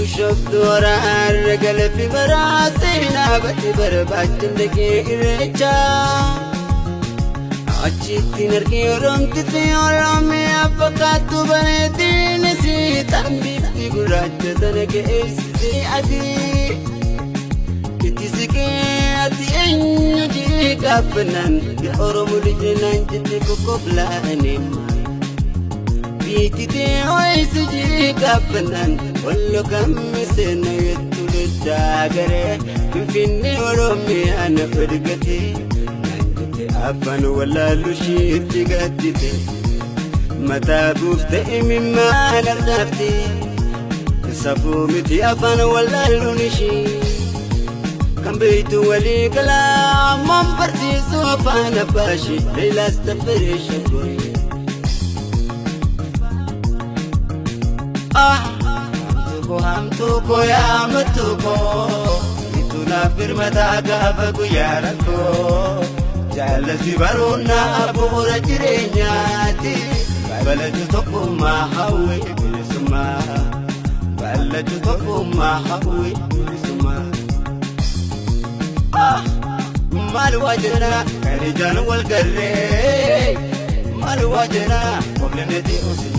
Bishooftuu waraarra galafi baraa seenaa badde barbaachan dhaqee irreechaa. Achitti nargee oromtiti oromiyaa fakkaattu bareedinis tan bifti gurraacha tana geessisee adii. Itti siqee ati eenyu jee gaafannaan Oromoo lijinaan jette kokkoflaanii. Biititee ho'isi jee gaafannaan wallo kammi seena jettu daddaa Finfinnee Oromiyaa na fedgatee. Afaan wallaallu isheetti gaddite mataa buufte imimmaan argaafte safuu miti afaan wallaalluun ishee kan beektu walii galaa ammoon barsiisu afaan abbaa ishee Leelaas Tafaree Shaggooyye. Hamtuu hamtuu koo yaa mattuu koo ittuu naaf birmataa gaafa guyyaa rakkoo. Jaallatri baroonnaa bu'uura jireenyaati. Balatu tokkummaa hawwee bilisummaa. Balatu tokkummaa hawwee bilisummaa. Maal waa jenna kan ijaan wal garree. Maal waa jenna obleneeti osoo